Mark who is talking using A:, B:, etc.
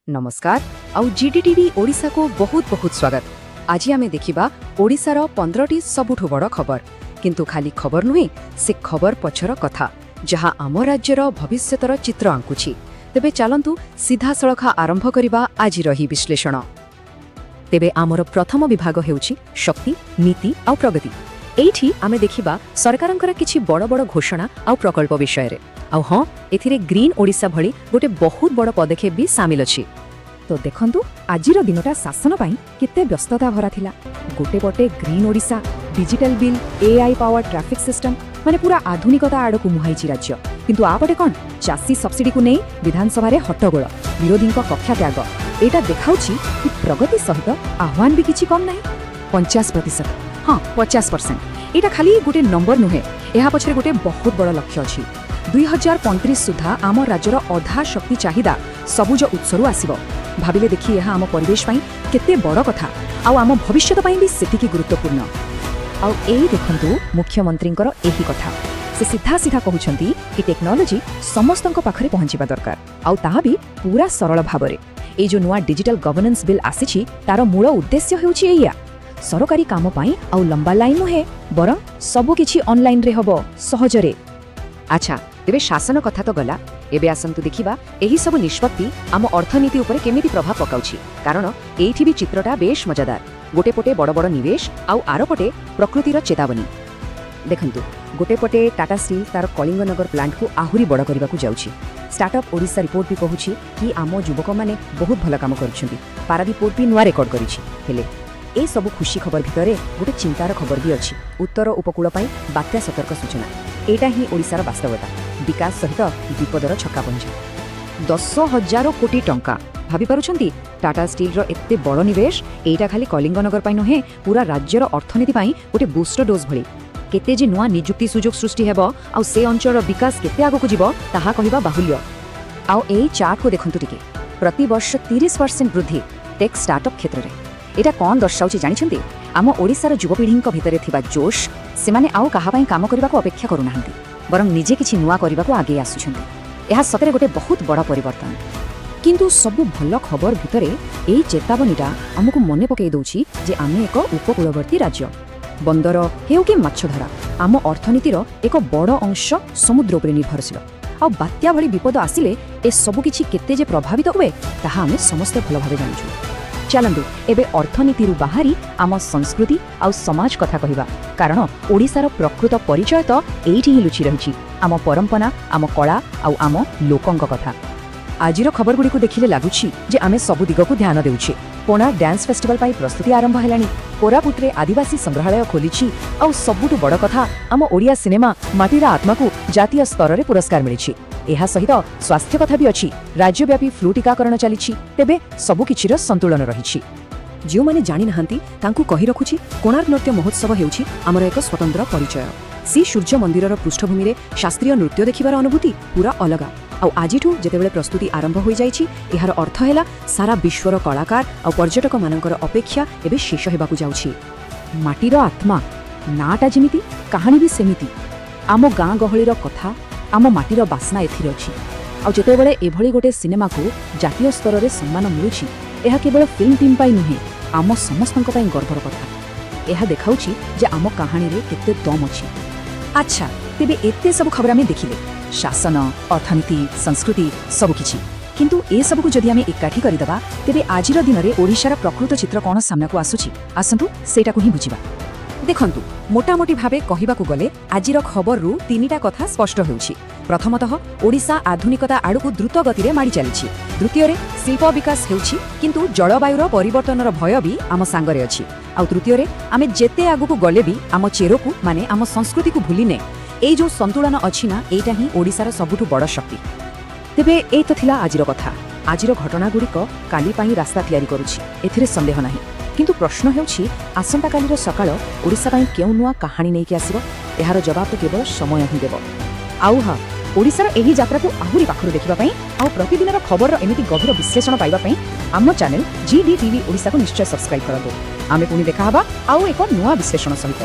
A: ନମସ୍କାର ଆଉ ଜିଡିଟିଭି ଓଡ଼ିଶାକୁ ବହୁତ ବହୁତ ସ୍ୱାଗତ। ଆଜି ଆମେ ଦେଖିବା ଓଡ଼ିଶାର 15ଟି ସବୁଠୁ ବଡ଼ ଖବର। କିନ୍ତୁ ଖାଲି ଖବର ନୁହେଁ, ସେ ଖବର ପଛର କଥା, ଯାହା ଆମ ରାଜ୍ୟର ଭବିଷ୍ୟତର ଚିତ୍ର ଆଙ୍କୁଛି। ତେବେ ଚାଲନ୍ତୁ, ସିଧାସଳଖ ଆରମ୍ଭ କରିବା ଆଜିର ଏହି ବିଶ୍ଳେଷଣ। ତେବେ ଆମର ପ୍ରଥମ ବିଭାଗ ହେଉଛି ଶକ୍ତି, ନୀତି ଆଉ ପ୍ରଗତି। ଏଇଠି ଆମେ ଦେଖିବା ସରକାରଙ୍କର କିଛି ବଡ଼ ବଡ଼ ଘୋଷଣା ଆଉ ପ୍ରକଳ୍ପ ବିଷୟରେ। ଆଉ ହଁ, ଏଥିରେ ଗ୍ରୀନ୍ ଓଡ଼ିଶା ଭଳି ଗୋଟେ ବହୁତ ବଡ଼ ପଦକ୍ଷେପ ବି ସାମିଲ ଅଛି। ତ ଦେଖନ୍ତୁ, ଆଜିର ଦିନଟା ଶାସନ ପାଇଁ କେତେ ବ୍ୟସ୍ତତା ଭରା ଥିଲା। ଗୋଟେ ପଟେ green Odisha, digital bill, AI power traffic system, ମାନେ ପୁରା ଆଧୁନିକତା ଆଡ଼କୁ ମୁହାଇଛି ରାଜ୍ୟ। କିନ୍ତୁ ଆ ପଟେ କ'ଣ? ଚାଷୀ ସବସିଡିକୁ ନେଇ ବିଧାନସଭାରେ ହଟ୍ଟଗୋଳ, ବିରୋଧୀଙ୍କ କକ୍ଷା ତ୍ୟାଗ। ଏଇଟା ଦେଖାଉଛି କି ପ୍ରଗତି ସହିତ ଆହ୍ୱାନ ବି କିଛି କମ୍ ନାହିଁ। 49%, ହଁ, 50%। ଏଇଟା ଖାଲି ଗୋଟେ ନମ୍ବର ନୁହେଁ, ଏହା ପଛରେ ଗୋଟେ ବହୁତ ବଡ଼ ଲକ୍ଷ୍ୟ ଅଛି। 2035 ସୁଦ୍ଧା ଆମ ରାଜ୍ୟର ଅଧା ଶକ୍ତି ଚାହିଦା ସବୁଜ ଉତ୍ସରୁ ଆସିବ। ଭାବିଲେ ଦେଖି, ଏହା ଆମ ପରିବେଶ ପାଇଁ କେତେ ବଡ଼ କଥା ଆଉ ଆମ ଭବିଷ୍ୟତ ପାଇଁ ବି ସେତିକି ଗୁରୁତ୍ୱପୂର୍ଣ୍ଣ। ଆଉ ଏଇ ଦେଖନ୍ତୁ ମୁଖ୍ୟମନ୍ତ୍ରୀଙ୍କର ଏହି କଥା। ସେ ସିଧା ସିଧା କହୁଛନ୍ତି କି ଟେକ୍ନୋଲୋଜି ସମସ୍ତଙ୍କ ପାଖରେ ପହଞ୍ଚିବା ଦରକାର, ଆଉ ତାହା ବି ପୁରା ସରଳ ଭାବରେ। ଏଇ ଯୋଉ ନୂଆ ଡିଜିଟାଲ ଗଭର୍ଣ୍ଣାନ୍ସ ବିଲ୍ ଆସିଛି, ତାର ମୂଳ ଉଦ୍ଦେଶ୍ୟ ହେଉଛି ଏଇଆ। ସରକାରୀ କାମ ପାଇଁ ଆଉ ଲମ୍ବା ଲାଇନ୍ ନୁହେଁ, ବରଂ ସବୁକିଛି ଅନଲାଇନରେ ହେବ, ସହଜରେ। ଆଚ୍ଛା, ତେବେ ଶାସନ କଥା ତ ଗଲା। ଏବେ ଆସନ୍ତୁ ଦେଖିବା ଏହି ସବୁ ନିଷ୍ପତ୍ତି ଆମ ଅର୍ଥନୀତି ଉପରେ କେମିତି ପ୍ରଭାବ ପକାଉଛି। କାରଣ ଏଇଠି ବି ଚିତ୍ରଟା ବେଶ ମଜାଦାର। ଗୋଟେ ପଟେ ବଡ଼ ବଡ଼ ନିବେଶ ଆଉ ଆରପଟେ ପ୍ରକୃତିର ଚେତାବନୀ। ଦେଖନ୍ତୁ, ଗୋଟେ ପଟେ ଟାଟା ଷ୍ଟିଲ୍ ତାର କଳିଙ୍ଗନଗର ପ୍ଲାଣ୍ଟକୁ ଆହୁରି ବଡ଼ କରିବାକୁ ଯାଉଛି। ଷ୍ଟାର୍ଟଅପ୍ ଓଡ଼ିଶା ରିପୋର୍ଟ ବି କହୁଛି କି ଆମ ଯୁବକମାନେ ବହୁତ ଭଲ କାମ କରୁଛନ୍ତି। ପାରାଦୀପ ପୋର୍ଟ ବି ନୂଆ ରେକର୍ଡ କରିଛି। ହେଲେ ଏସବୁ ଖୁସି ଖବର ଭିତରେ ଗୋଟେ ଚିନ୍ତାର ଖବର ବି ଅଛି। ଉତ୍ତର ଉପକୂଳ ପାଇଁ ବାତ୍ୟା ସତର୍କ ସୂଚନା। ଏଇଟା ହିଁ ଓଡ଼ିଶାର ବାସ୍ତବତା, ବିକାଶ ସହିତ ବିପଦର ଛକାପଞ୍ଝା। 10,000 କୋଟି ଟଙ୍କା, ଭାବିପାରୁଛନ୍ତି? ଟାଟା ଷ୍ଟିଲ୍ର ଏତେ ବଡ଼ ନିବେଶ। ଏଇଟା ଖାଲି କଳିଙ୍ଗନଗର ପାଇଁ ନୁହେଁ, ପୁରା ରାଜ୍ୟର ଅର୍ଥନୀତି ପାଇଁ ଗୋଟେ ବୁଷ୍ଟର ଡୋଜ୍ ଭଳି। କେତେ ଯେ ନୂଆ ନିଯୁକ୍ତି ସୁଯୋଗ ସୃଷ୍ଟି ହେବ ଆଉ ସେ ଅଞ୍ଚଳର ବିକାଶ କେତେ ଆଗକୁ ଯିବ, ତାହା କହିବା ବାହୁଲ୍ୟ। ଆଉ ଏଇ ଚାର୍ଟକୁ ଦେଖନ୍ତୁ ଟିକେ। ପ୍ରତିବର୍ଷ 30% ବୃଦ୍ଧି ଟେକ୍ ଷ୍ଟାର୍ଟଅପ୍ କ୍ଷେତ୍ରରେ। ଏଇଟା କ'ଣ ଦର୍ଶାଉଛି ଜାଣିଛନ୍ତି? ଆମ ଓଡ଼ିଶାର ଯୁବପିଢ଼ିଙ୍କ ଭିତରେ ଥିବା ଜୋଶ। ସେମାନେ ଆଉ କାହା ପାଇଁ କାମ କରିବାକୁ ଅପେକ୍ଷା କରୁନାହାନ୍ତି, ବରଂ ନିଜେ କିଛି ନୂଆ କରିବାକୁ ଆଗେଇ ଆସୁଛନ୍ତି। ଏହା ସତରେ ଗୋଟେ ବହୁତ ବଡ଼ ପରିବର୍ତ୍ତନ। କିନ୍ତୁ ସବୁ ଭଲ ଖବର ଭିତରେ ଏଇ ଚେତାବନୀଟା ଆମକୁ ମନେ ପକାଇ ଦେଉଛି ଯେ ଆମେ ଏକ ଉପକୂଳବର୍ତ୍ତୀ ରାଜ୍ୟ। ବନ୍ଦର ହେଉ କି ମାଛଧରା, ଆମ ଅର୍ଥନୀତିର ଏକ ବଡ଼ ଅଂଶ ସମୁଦ୍ର ଉପରେ ନିର୍ଭରଶୀଳ। ଆଉ ବାତ୍ୟା ଭଳି ବିପଦ ଆସିଲେ ଏସବୁ କିଛି କେତେ ଯେ ପ୍ରଭାବିତ ହୁଏ, ତାହା ଆମେ ସମସ୍ତେ ଭଲ ଭାବେ ଜାଣିଛୁ। ଚାଲନ୍ତୁ, ଏବେ ଅର୍ଥନୀତିରୁ ବାହାରି ଆମ ସଂସ୍କୃତି ଆଉ ସମାଜ କଥା କହିବା। କାରଣ ଓଡ଼ିଶାର ପ୍ରକୃତ ପରିଚୟ ତ ଏଇଠି ହିଁ ଲୁଚି ରହିଛି, ଆମ ପରମ୍ପରା, ଆମ କଳା ଆଉ ଆମ ଲୋକଙ୍କ କଥା। ଆଜିର ଖବରଗୁଡ଼ିକୁ ଦେଖିଲେ ଲାଗୁଛି ଯେ ଆମେ ସବୁ ଦିଗକୁ ଧ୍ୟାନ ଦେଉଛେ। କୋଣାର୍କ ଡ୍ୟାନ୍ସ ଫେଷ୍ଟିଭାଲ ପାଇଁ ପ୍ରସ୍ତୁତି ଆରମ୍ଭ ହେଲାଣି, କୋରାପୁଟରେ ଆଦିବାସୀ ସଂଗ୍ରହାଳୟ ଖୋଲିଛି, ଆଉ ସବୁଠୁ ବଡ଼ କଥା, ଆମ ଓଡ଼ିଆ ସିନେମା ମାଟିର ଆତ୍ମାକୁ ଜାତୀୟ ସ୍ତରରେ ପୁରସ୍କାର ମିଳିଛି। ଏହା ସହିତ ସ୍ୱାସ୍ଥ୍ୟ କଥା ବି ଅଛି। ରାଜ୍ୟବ୍ୟାପୀ ଫ୍ଲୁ ଟିକାକରଣ ଚାଲିଛି। ତେବେ ସବୁକିଛିର ସନ୍ତୁଳନ ରହିଛି। ଯେଉଁମାନେ ଜାଣିନାହାନ୍ତି, ତାଙ୍କୁ କହି ରଖୁଛି, କୋଣାର୍କ ନୃତ୍ୟ ମହୋତ୍ସବ ହେଉଛି ଆମର ଏକ ସ୍ୱତନ୍ତ୍ର ପରିଚୟ। ଶ୍ରୀ ସୂର୍ଯ୍ୟ ମନ୍ଦିରର ପୃଷ୍ଠଭୂମିରେ ଶାସ୍ତ୍ରୀୟ ନୃତ୍ୟ ଦେଖିବାର ଅନୁଭୂତି ପୁରା ଅଲଗା। ଆଉ ଆଜିଠୁ ଯେତେବେଳେ ପ୍ରସ୍ତୁତି ଆରମ୍ଭ ହୋଇଯାଇଛି, ଏହାର ଅର୍ଥ ହେଲା ସାରା ବିଶ୍ୱର କଳାକାର ଆଉ ପର୍ଯ୍ୟଟକମାନଙ୍କର ଅପେକ୍ଷା ଏବେ ଶେଷ ହେବାକୁ ଯାଉଛି। ମାଟିର ଆତ୍ମା ନାଁଟା ଯେମିତି, କାହାଣୀ ବି ସେମିତି। ଆମ ଗାଁ ଗହଳିର କଥା, ଆମ ମାଟିର ବାସ୍ନା ଏଥିରେ ଅଛି। ଆଉ ଯେତେବେଳେ ଏଭଳି ଗୋଟେ ସିନେମାକୁ ଜାତୀୟ ସ୍ତରରେ ସମ୍ମାନ ମିଳୁଛି, ଏହା କେବଳ ଫିଲ୍ମ ଟିମ୍ ପାଇଁ ନୁହେଁ, ଆମ ସମସ୍ତଙ୍କ ପାଇଁ ଗର୍ବର କଥା। ଏହା ଦେଖାଉଛି ଯେ ଆମ କାହାଣୀରେ କେତେ ଦମ୍ ଅଛି। ଆଚ୍ଛା, ତେବେ ଏତେ ସବୁ ଖବର ଆମେ ଦେଖିଲେ, ଶାସନ, ଅର୍ଥନୀତି, ସଂସ୍କୃତି, ସବୁକିଛି। କିନ୍ତୁ ଏସବୁକୁ ଯଦି ଆମେ ଏକାଠି କରିଦେବା, ତେବେ ଆଜିର ଦିନରେ ଓଡ଼ିଶାର ପ୍ରକୃତ ଚିତ୍ର କ'ଣ ସାମ୍ନାକୁ ଆସୁଛି, ଆସନ୍ତୁ ସେଇଟାକୁ ହିଁ ବୁଝିବା। ଦେଖନ୍ତୁ, ମୋଟାମୋଟି ଭାବେ କହିବାକୁ ଗଲେ ଆଜିର ଖବରରୁ ତିନିଟା କଥା ସ୍ପଷ୍ଟ ହେଉଛି। ପ୍ରଥମତଃ, ଓଡ଼ିଶା ଆଧୁନିକତା ଆଡ଼କୁ ଦ୍ରୁତ ଗତିରେ ମାଡ଼ି ଚାଲିଛି। ଦ୍ୱିତୀୟରେ, ଶିଳ୍ପ ବିକାଶ ହେଉଛି, କିନ୍ତୁ ଜଳବାୟୁର ପରିବର୍ତ୍ତନର ଭୟ ବି ଆମ ସାଙ୍ଗରେ ଅଛି। ଆଉ ତୃତୀୟରେ, ଆମେ ଯେତେ ଆଗକୁ ଗଲେ ବି ଆମ ଚେରକୁ, ମାନେ ଆମ ସଂସ୍କୃତିକୁ ଭୁଲିନେ। ଏଇ ଯୋଉ ସନ୍ତୁଳନ ଅଛି ନା, ଏଇଟା ହିଁ ଓଡ଼ିଶାର ସବୁଠୁ ବଡ଼ ଶକ୍ତି। ତେବେ ଏଇ ତ ଥିଲା ଆଜିର କଥା। ଆଜିର ଘଟଣାଗୁଡ଼ିକ କାଲି ପାଇଁ ରାସ୍ତା ତିଆରି କରୁଛି, ଏଥିରେ ସନ୍ଦେହ ନାହିଁ। କିନ୍ତୁ ପ୍ରଶ୍ନ ହେଉଛି, ଆସନ୍ତାକାଲିର ସକାଳ ଓଡ଼ିଶା ପାଇଁ କେଉଁ ନୂଆ କାହାଣୀ ନେଇକି ଆସିବ? ଏହାର ଜବାବ ତ କେବଳ ସମୟ ହିଁ ଦେବ। ଆଉ ହଁ, ଓଡ଼ିଶାର ଏହି ଯାତ୍ରାକୁ ଆହୁରି ପାଖରୁ ଦେଖିବା ପାଇଁ ଆଉ ପ୍ରତିଦିନର ଖବରର ଏମିତି ଗଭୀର ବିଶ୍ଳେଷଣ ପାଇବା ପାଇଁ ଆମ ଚ୍ୟାନେଲ ଜିଡି ଟିଭି ଓଡ଼ିଶାକୁ ନିଶ୍ଚୟ ସବସ୍କ୍ରାଇବ୍ କରନ୍ତୁ। ଆମେ ପୁଣି ଦେଖାହେବା ଆଉ ଏକ ନୂଆ ବିଶ୍ଳେଷଣ ସହିତ।